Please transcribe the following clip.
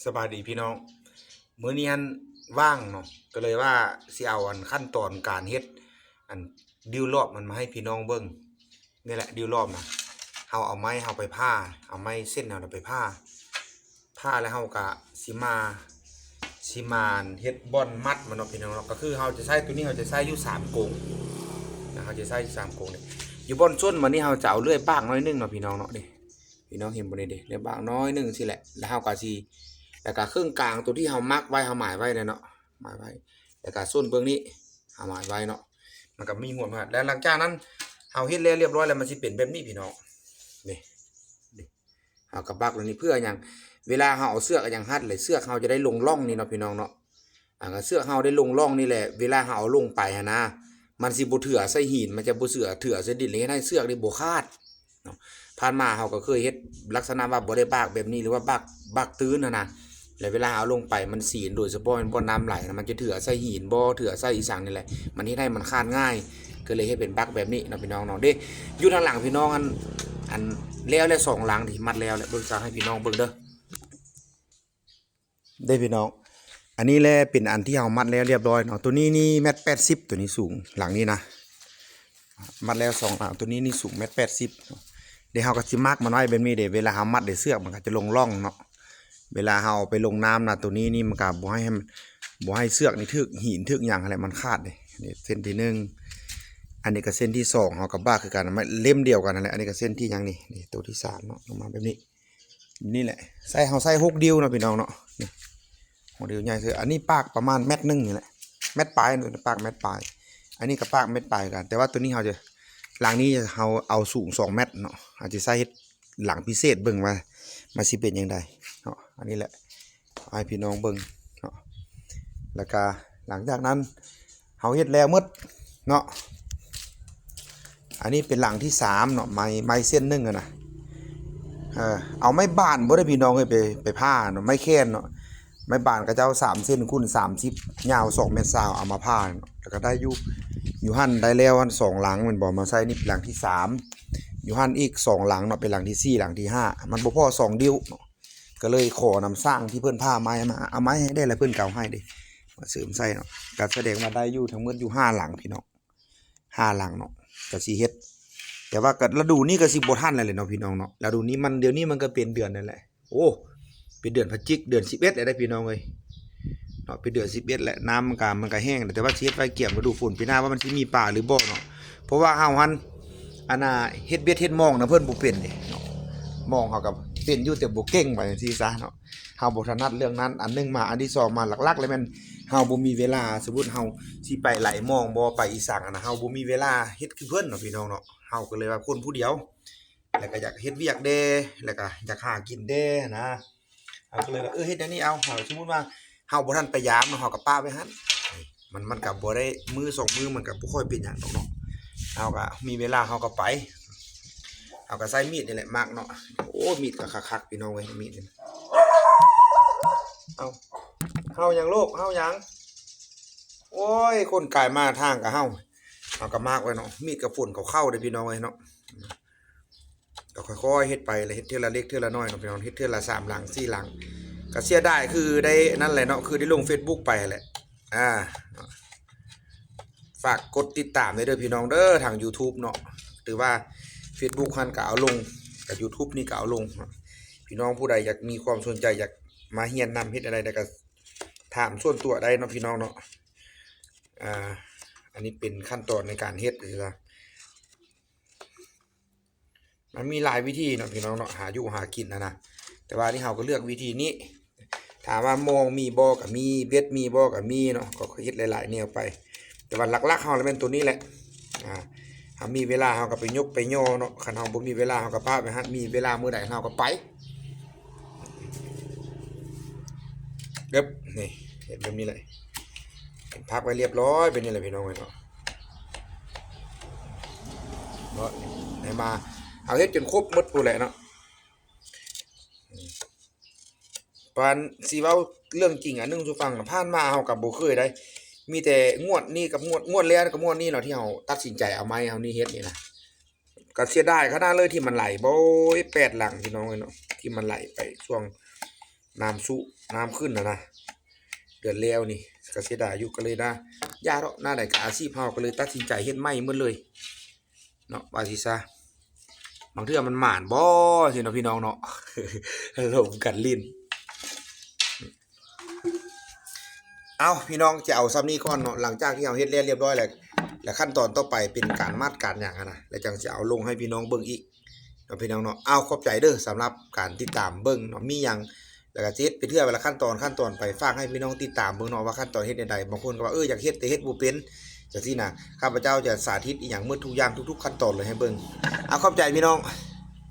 ສະບາຍດີພີ່ນ້ອງ ມື້ນີ້ຫັ້ນວ່າງເນາະ ກໍເລີຍວ່າຊິເອົາອັນຂັ້ນຕອນການເຮັດອັນດິ້ວລອບມັນມາໃຫ້ພີ່ນ້ອງເບິ່ງ. ນີ້ແຫຼະດິ້ວລອບນະ ເຮົາເອົາໄມ້ເຮົາໄປຜ່າ ເອົາໄມ້ເສັ້ນເຮົານະໄປຜ່າ ຜ່າແລ້ວເຮົາກະຊິມາ ຊິມາເຮັດບ່ອນມັດມັນເນາະພີ່ນ້ອງເນາະ. ກໍຄືເຮົາຈະໃຊ້ຕົວນີ້ ເຮົາຈະໃຊ້ຢູ່ສາມກົງນະ ເຮົາຈະໃຊ້ຢູ່ສາມກົງນີ້. ຢູ່ບ່ອນສົ້ນມັນນີ້ເຮົາຈະເອົາເລື່ອຍບາກໜ້ອຍໜຶ່ງເນາະພີ່ນ້ອງເນາະ ນີ້ ພີ່ນ້ອງເຫັນບໍ່ນີ້ເດ້ ເລື່ອຍບາກໜ້ອຍໜຶ່ງຊີ້ແຫຼະ. ແລ້ວເຮົາກໍຊິ ແລ້ວກໍເຄິ່ງກາງຕົວທີ່ເຮົາມາກໄວ້ ເຮົາໝາຍໄວ້ນະເນາະ ໝາຍໄວ້ ແລ້ວກໍສົ້ນເບື້ອງນີ້ເຮົາໝາຍໄວ້ເນາະ ມັນກໍມີຫົວມາ. ແລ້ວຫຼັງຈາກນັ້ນເຮົາເຮັດແລ້ວລຽບຮ້ອຍແລ້ວ ມັນຊິເປັນແບບນີ້ພີ່ນ້ອງ ນີ້ ນີ້ ເຮົາກໍບັກແບບນີ້ເພື່ອຫຍັງ? ເວລາເຮົາເອົາເຊືອກຫຍັງຮັດແຫຼະ ເຊືອກເຮົາຈະໄດ້ລົງຮ່ອງນີ້ເນາະພີ່ນ້ອງເນາະ. ອ່າ ກໍເຊືອກເຮົາໄດ້ລົງຮ່ອງນີ້ແຫຼະ ເວລາເຮົາເອົາລົງໄປຫັ້ນນະ ມັນຊິບໍ່ເຖື່ອໃສ່ຫີນ ມັນຈະບໍ່ເຖື່ອ ເຖື່ອໃສ່ດິນ ແລ້ວເຮັດໃຫ້ເຊືອກນີ້ບໍ່ຂາດເນາະ. ຜ່ານມາເຮົາກໍເຄີຍເຮັດລັກສະນະວ່າບໍ່ໄດ້ບາກແບບນີ້ ຫຼືວ່າບາກ ບາກຕື່ນຫັ້ນນະ ແລ້ວເວລາເອົາລົງໄປມັນສີນ ໂດຍສະເພາະແມ່ນບ່ອນນ້ຳໄຫຼນະ ມັນຈະເຖື່ອໃສ່ຫີນບໍ ເຖື່ອໃສ່ອີ່ສັງນີ້ແຫຼະ ມັນເຮັດໃຫ້ມັນຂາດງ່າຍ ກໍເລີຍເຮັດເປັນບັກແບບນີ້ເນາະພີ່ນ້ອງເນາະ. ເດ້ ຢູ່ທາງຫຼັງພີ່ນ້ອງອັນ ອັນແລ້ວແລ້ວສອງຫຼັງທີ່ມັດແລ້ວແລ້ວ ເບິ່ງຊະໃຫ້ພີ່ນ້ອງເບິ່ງເດີ. ເດ້ພີ່ນ້ອງ ອັນນີ້ແຫຼະເປັນອັນທີ່ເຮົາມັດແລ້ວລຽບຮ້ອຍເນາະ. ຕົວນີ້ນີ້ແມັດແປດສິບ ຕົວນີ້ສູງ ຫຼັງນີ້ນະ ມັດແລ້ວສອງຫຼັງ ຕົວນີ້ນີ້ສູງແມັດແປດສິບ. ເດ ເຮົາກໍຊິມາກມັນໄວ້ແບບນີ້ເດ ເວລາເຮົາມັດເດ ເຊືອກມັນກໍຈະລົງຮ່ອງເນາະ. ເວລາເຮົາເອົາໄປລົງນ້ຳນະ ຕົວນີ້ນີ້ມັນກໍບໍ່ໃຫ້ ບໍ່ໃຫ້ເຊືອກນີ້ຖືກຫີນຖືກຫຍັງຫັ້ນແຫຼະ ມັນຂາດເດ. ນີ້ເສັ້ນທີໜຶ່ງ ອັນນີ້ກໍເສັ້ນທີສອງ ເຮົາກໍບາກຄືກັນ ມັນເຫຼັ້ມດຽວກັນຫັ້ນແຫຼະ. ອັນນີ້ກໍເສັ້ນທີຫຍັງນີ້ ນີ້ຕົວທີສາມເນາະ ລົງມາແບບນີ້ ນີ້ແຫຼະ ໃສ່ ເຮົາໃສ່ຫົກດິ້ວເນາະພີ່ນ້ອງເນາະ. ນີ້ຫົກດິ້ວໃຫຍ່ເທື່ອ ອັນນີ້ປາກປະມານແມັດໜຶ່ງນີ້ແຫຼະ ແມັດປາຍ ປາກແມັດປາຍ. ອັນນີ້ກໍປາກແມັດປາຍຄືກັນ ແຕ່ວ່າຕົວນີ້ເຮົາຈະ ຫຼັງນີ້ເຮົາເອົາສູງສອງແມັດເນາະ ເຮົາຈະໃສ່ເຮັດຫຼັງພິເສດເບິ່ງວ່າມັນຊິເປັນຈັ່ງໃດເນາະ. ອັນນີ້ແຫຼະ ໃຫ້ພີ່ນ້ອງເບິ່ງເນາະ. ແລ້ວກະຫຼັງຈາກນັ້ນເຮົາເຮັດແລ້ວໝົດເນາະ ອັນນີ້ເປັນຫຼັງທີສາມເນາະ ໄມ້ ໄມ້ເສັ້ນໜຶ່ງຫັ້ນນະ. ເອີ ເອົາໄມ້ບານບໍ່ໄດ້ພີ່ນ້ອງເອີຍ ໄປ ໄປຜ່າເນາະ ໄມ້ແຄນເນາະ. ໄມ້ບານເຂົາເຈົ້າສາມເຊັນຄູນສາມສິບ ຍາວສອງແມັດຊາວ ເອົາມາຜ່າເນາະ ແລ້ວກໍໄດ້ຢູ່ ຢູ່ຫັ້ນໄດ້ແລ້ວຫັ້ນສອງຫຼັງແມ່ນບໍ່ ມາໃສ່ນີ້ເປັນຫຼັງທີສາມ ຢູ່ຫັ້ນອີກສອງຫຼັງເນາະ ເປັນຫຼັງທີສີ່ ຫຼັງທີຫ້າ ມັນບໍ່ພໍສອງດິ້ວເນາະ. ກໍເລີຍຂໍນຳຊ່າງທີ່ເພິ່ນຜ່າໄມ້ມາ ເອົາໄມ້ໃຫ້ໄດ້ ແລ້ວເພິ່ນກໍເອົາໃຫ້ເດ້ ມາເສີມໃສ່ເນາະ. ກໍສະແດງວ່າໄດ້ຢູ່ທັງໝົດຢູ່ຫ້າຫຼັງພີ່ນ້ອງ ຫ້າຫຼັງເນາະ ກໍຊິເຮັດ ແຕ່ວ່າກໍລະດູນີ້ກໍຊິບໍ່ທັນແລ້ວແຫຼະເນາະພີ່ນ້ອງເນາະ. ລະດູນີ້ມັນ ດຽວນີ້ມັນກໍເປັນເດືອນນັ້ນແຫຼະ ໂອ້ ເປັນເດືອນພະຈິກ ເດືອນສິບເອັດແລ້ວເດ້ພີ່ນ້ອງເອີຍເນາະ ເປັນເດືອນສິບເອັດແລ້ວ ນ້ຳມັນກໍ ມັນກໍແຫ້ງແລ້ວ ແຕ່ວ່າຊິເຮັດໄວ້ກຽມລະດູຝົນປີໜ້າວ່າມັນຊິມີປາຫຼືບໍ່ເນາະ. ເພາະວ່າເຮົາຫັ້ນ ອັນນ່າ ເຮັດເບັດເຮັດມອງນຳເພິ່ນບໍ່ເປັນເດ້ເນາະ ມອງເຮົາກໍເປັນຢູ່ແຕ່ບໍ່ເກັ່ງ ວ່າຈັ່ງຊີ້ຊະເນາະ. ເຮົາບໍ່ຖະໜັດເລື່ອງນັ້ນ ອັນໜຶ່ງມາ ອັນທີສອງມາ ຫຼັກໆເລີຍແມ່ນເຮົາບໍ່ມີເວລາ. ສົມມຸດເຮົາຊິໄປໄຫຼມອງບໍ່ ໄປອີ່ສັງຫັ້ນນະ ເຮົາບໍ່ມີເວລາເຮັດຄືເພິ່ນເນາະພີ່ນ້ອງເນາະ. ເຮົາກໍເລີຍວ່າຄົນຜູ້ດຽວ ແລ້ວກໍຢາກເຮັດວຽກແດ່ ແລ້ວກໍຢາກຫາກິນແດ່ນະ. ເຮົາກໍເລີຍວ່າ ເອີ ເຮັດແນວນີ້ເອົາ ເຮົາ ສົມມຸດວ່າເຮົາບໍ່ທັນໄປຢາມເນາະ ເຮົາກໍປະໄວ້ຫັ້ນ ມັນ ມັນກໍບໍ່ໄດ້ມື້ສອງມື້ ມັນກໍບໍ່ຄ່ອຍເປັນຫຍັງດອກເນາະ. ເຮົາກໍມີເວລາເຮົາກໍໄປ ເຮົາກໍໃຊ້ມີດນີ້ແຫຼະໝາກເນາະ. ໂອ້ ມີດກໍຄັກໆ ພີ່ນ້ອງເອີຍ ມີດນີ້. ເອົາ ເຮົາຫຍັງລູກ ເຮົາຫຍັງ? ໂອ້ຍ ຄົນກາຍມາທາງກໍເຮົາ ເຮົາກໍໝາກໄວ້ເນາະ. ມີດກັບຝົນເຂົາເຂົ້າເດ້ ພີ່ນ້ອງເອີຍເນາະ. ກໍຄ່ອຍໆເຮັດໄປ ແລ້ວເຮັດເທື່ອລະເລັກເທື່ອລະນ້ອຍເນາະພີ່ນ້ອງ ເຮັດເທື່ອລະສາມຫຼັງສີ່ຫຼັງ. ກໍເສຍດາຍຄືໄດ້ນັ້ນແຫຼະເນາະ ຄືໄດ້ລົງເຟສບຸກໄປຫັ້ນແຫຼະ. ອ່າ ຝາກກົດຕິດຕາມໄດ້ເດີພີ່ນ້ອງເດີ ທາງຢູທູບເນາະ ຫຼືວ່າເຟສບຸກຫັ້ນກໍເອົາລົງ ກັບຢູທູບນີ້ກໍເອົາລົງເນາະ. ພີ່ນ້ອງຜູ້ໃດຢາກມີຄວາມສົນໃຈ ຢາກມາຮຽນນຳເຮັດແນວໃດ ແລ້ວກໍຖາມສ່ວນຕົວໄດ້ເນາະ ພີ່ນ້ອງເນາະ. ອ່າ ອັນນີ້ເປັນຂັ້ນຕອນໃນການເຮັດ ຄືວ່າ ມັນມີຫຼາຍວິທີເນາະພີ່ນ້ອງເນາະ ຫາຢູ່ຫາກິນຫັ້ນນະ ແຕ່ວ່ານີ້ເຮົາກໍເລືອກວິທີນີ້. ຖາມວ່າມອງມີບໍ່ກໍມີ ເບັດມີບໍ່ກໍມີເນາະ ກໍເຮັດຫຼາຍໆແນວໄປ. ແຕ່ວ່າຫຼັກໆເຮົາລະແມ່ນຕົວນີ້ແຫຼະ. ອ່າ ເຮົາມີເວລາເຮົາກໍໄປຍົກໄປຍໍເນາະ ຄັນເຮົາບໍ່ມີເວລາເຮົາກໍປະໄວ້ຫັ້ນ ມີເວລາມື້ໃດເຮົາກໍໄປ. ເອີບ ນີ້ ເຮັດແບບນີ້ແຫຼະ ເປັນພັກໄວ້ລຽບຮ້ອຍ ເປັນນີ້ແຫຼະພີ່ນ້ອງເອີຍເນາະ. ເນາະ ໃຫ້ມາ ເຮົາເຮັດຈົນຄົບໝົດພຸ້ນແຫຼະເນາະ. ປານຊິເວົ້າເລື່ອງຈິງອັນໜຶ່ງສູ່ຟັງ ຜ່ານມາເຮົາກໍບໍ່ເຄີຍໄດ້ ມີແຕ່ງວດນີ້ກັບງວດ ງວດແລ້ວກັບງວດນີ້ເນາະ ທີ່ເຮົາຕັດສິນໃຈເອົາໄມ້ເຮົານີ້ເຮັດນີ້ນະ. ກໍເສຍດາຍຂະໜາດເລີຍທີ່ມັນໄຫຼ ໂອ້ຍ ແປດຫຼັງພີ່ນ້ອງເອີຍເນາະ ທີ່ມັນໄຫຼໄປຊ່ວງ ນ້ຳຊຸ ນ້ຳຂຶ້ນຫັ້ນນະ ເດືອນແລ້ວນີ້ ກໍເສຍດາຍຢູ່ ກໍເລີຍນະ ຢ່າເນາະ ແນວໃດກໍອາຊີບເຮົາ ກໍເລີຍຕັດສິນໃຈເຮັດໃໝ່ໝົດເລີຍເນາະ ວ່າຊິຊະ ບາງເທື່ອມັນໝານບໍ່ ຊີ້ເນາະ ພີ່ນ້ອງເນາະ ລົມກັນຫຼິ້ນ. ເອົາ ພີ່ນ້ອງ ຈະເອົາຊ່ຳນີ້ກ່ອນເນາະ ຫຼັງຈາກທີ່ເຮົາເຮັດແລ້ວລຽບຮ້ອຍແລ້ວ ແລ້ວຂັ້ນຕອນຕໍ່ໄປເປັນການມັດການຫຍັງຫັ້ນນະ ແລ້ວຈັ່ງຊິເອົາລົງໃຫ້ພີ່ນ້ອງເບິ່ງອີກເນາະ ພີ່ນ້ອງເນາະ. ເອົາ ຂອບໃຈເດີ ສຳລັບການຕິດຕາມເບິ່ງເນາະ ມີຫຍັງ ແລ້ວກໍຊິເຮັດເປັນເທື່ອລະຂັ້ນຕອນ ຂັ້ນຕອນໄປ ຝາກໃຫ້ພີ່ນ້ອງຕິດຕາມເບິ່ງເນາະ ວ່າຂັ້ນຕອນເຮັດແນວໃດ. ບາງຄົນກໍວ່າ ເອີ ຢາກເຮັດແຕ່ເຮັດບໍ່ເປັນ ຈັ່ງຊີ້ນະ ຂ້າພະເຈົ້າຈະສາທິດອີ່ຫຍັງໝົດທຸກຢ່າງ ທຸກໆຂັ້ນຕອນເລີຍໃຫ້ເບິ່ງ. ເອົາ ຂອບໃຈພີ່ນ້ອງ.